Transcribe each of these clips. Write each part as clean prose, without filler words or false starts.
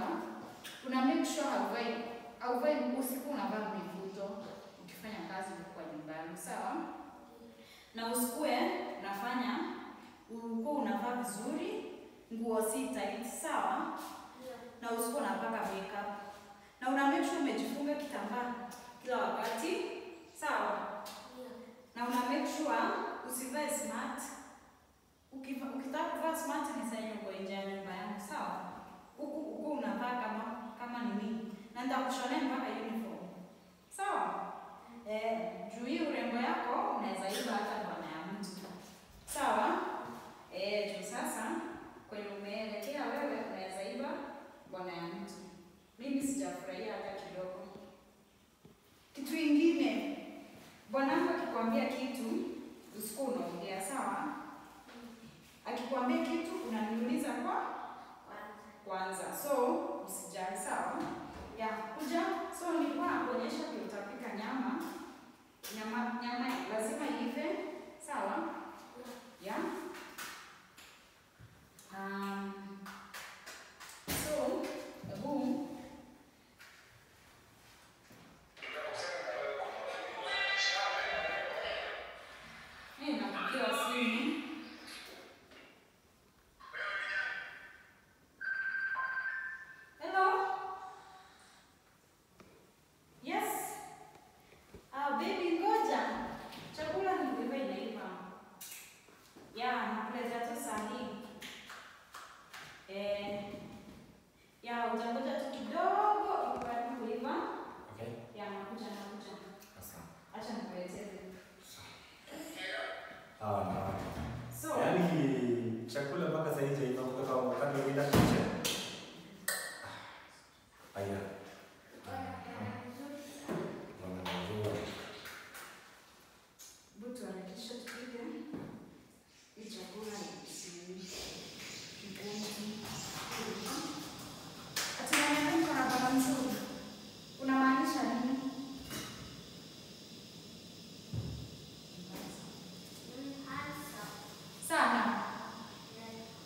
nyumba, una make sure hauvai usiku unavaa mivuto ukifanya kazi kwa nyumba yangu, sawa? Na usikue unafanya uko unavaa vizuri, nguo si tight, sawa? Na usiku unapaka makeup. Na una make sure umejifunga kitambaa kila wakati, sawa? Na una make sure usivae smart. Ukitaka kuvaa smart ni saa uko nje ya nyumba yangu, sawa? Huku uko unavaa kama nini? Na nitakushonea mpaka uniform. Sawa? Juu hii urembo yako unaweza iba hata bwana ya mtu. Sawa? Juu sasa kwenye umeelekea wewe unaweza iba bwana ya mtu. Mimi sijafurahia hata kidogo. Kitu ingine, bwanangu akikwambia kitu usiku unaongea, sawa? Akikwambia kitu unaniuliza kwa kwanza. So usijali, sawa? Ya, kuja. So nilikuwa nakuonyesha vile utapika nyama. Nyama lazima iive, sawa? Ya. So, boom. Napigiwa simu. Hello? Yes. Baby, ngoja. Chakula ni kuiva inaiva. Ya, nakuletea tu saa hii. Ya, utangoja tu kidogo iko karibu kuiva. Okay. Ya, nakuja. Asante. Acha nikuletee. So, yaani chakula mpaka sasa hivi haijaiva kutoka wakati umeenda kitchen. Aya. Butu harakisha tupike. Hii chakula ni kigumu. Ati unaniambia niko na baba mzuri. Unamaanisha nini? Sana.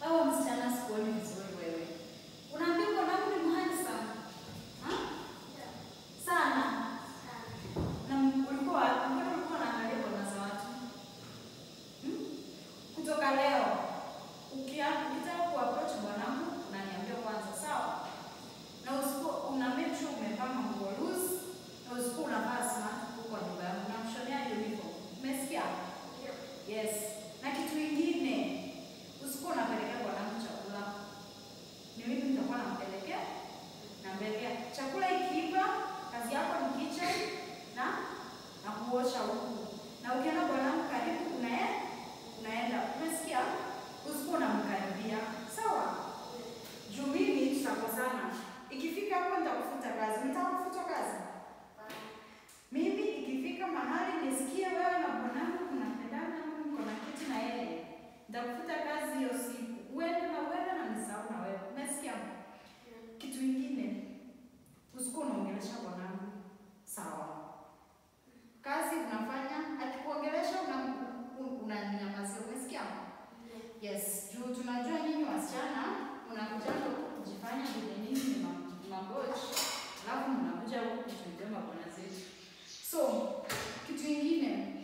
Wewe msichana sikuoni vizuri wewe. Unaambia bwanangu ni handsome. Ha? Sana. Na ulikuwa unaangalia bwana za watu? Kutoka leo ukitaka kuapproach bwanangu unaniambia kwanza, sawa? Na usiku una make sure umevaa nguo loose na usiku unavaa smart huko kwa nyumba yangu na kushonea uniform. Umesikia? Yes. Na kitu kingine, usiku unapelekea bwanangu chakula. Ni mimi nitakuwa nampelekea. Nampelekea chakula ikiiva, kazi yako ni kitchen na kuosha huku. Na ukiona bwanangu karibu unaenda. Umesikia? Usiku unamkaribia. Sawa? Juu mimi tutakosana. Ikifika hapo nitakufuta kazi. Nitakufuta kazi. Mimi ikifika mahali nisikie wewe na bwanangu mnapendana, mko na kitu na yeye, nitakufuta kazi hiyo siku. Uende na nisahau na wewe. Umesikia? Kitu kingine, usiku unaongelesha bwanangu. Sawa? Kazi unafanya, akikuongelesha unanyamazia. Umesikia? Yes, juu tunajua nyinyi wasichana mnakuja kujifanya vile nyinyi ni mambochi, alafu mnakuja huku kutuibia mabwana zetu. So, kitu kingine,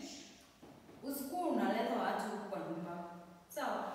usiku unaleta watu huku kwa nyumba. Sawa?